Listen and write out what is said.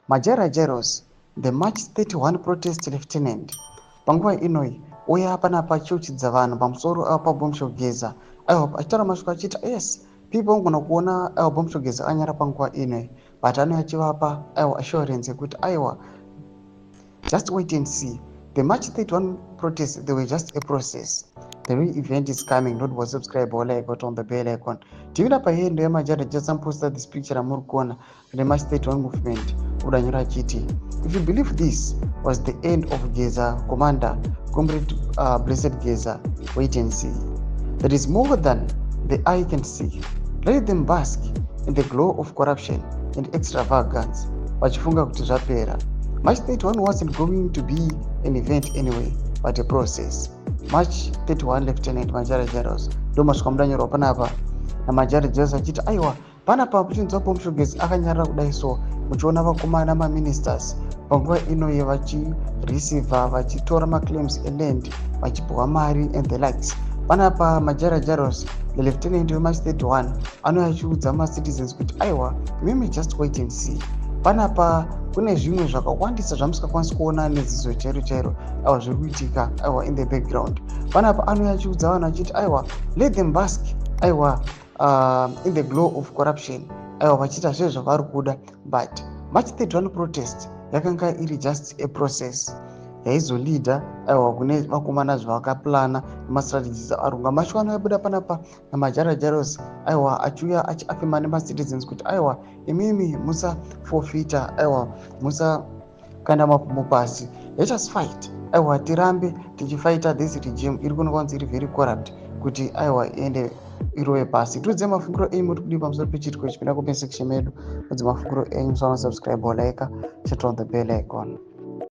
Majaira Jairos, the March 31 protest lieutenant, panguva inoi uya panapa achiuchidza vanhu pamusoro paBombshell Geza. Aiwa, achitaura mashoko achiti, yes, people ungona kuona, aiwa, Bombshell Geza anyara panguva inoi, but anouya achivapa, aiwa, assurance yekuti, aiwa, just wait and see. The March 31 protest, they were just a process. The real event is coming. Not was subscribe or like on the bell icon. Tivina pahendo yamajara just posta this picture ramuri kuona reMarch 31 movement. Udanyora achiti, "If you believe this was the end of Geza, Commander Comrade Blessed Geza, wait and see. There is more than the eye can see. Let them bask in the glow of corruption and extravagance vachifunga kuti zvapera. March 31 wasn't going to be an event anyway, but a process." March 31 Lieutenant Majara Jaros, ndo masvika mudanyorwa panapa naMajara Jaros achiti, aiwa, panapa muchinzwa Bombshell Geza akanyarara kudai, so muchiona vakomana maministers panguva inoyi vachireceiva, vachitora maclaims eland, vachipiwa mari and the likes. Panapa Majara Jaros, the lieutenant weMarch 31, anouya achiudza macitizens kuti, aiwa, imimi just wait and see. Panapa kune zvimwe zvakawandisa zvamusingakwanisi kuona neziso chairo chairo, aiwa, zviri kuitika, aiwa, in the background. Panapa anouya achiudza vanhu achiti, aiwa, let them bask, aiwa, in the glow of corruption, aiwa, vachiita zvezvo zvavari kuda, but March 31 protest yakanga iri just a process yaizoleada, aiwa, kune vakomana zvavakaplana nemastrategies arunga. Mashoko anobuda panapa naMajara Jaros, aiwa, achiuya achiaffirma nemacitizens kuti, aiwa, imimi musaforfeita, aiwa, musakanda mapfumo pasi. Let us fight, aiwa, tirambe tichifighta this regime iri kuonekwa kunzi iri very corrupt, kuti, aiwa, iende irove pasi. Tiudze mafungiro enyu, muri kudii pamusoro pechiitiko ichi? Pinda comment section medu, udze mafungiro enyu. Musaona subscribe or like, turn on the bell icon.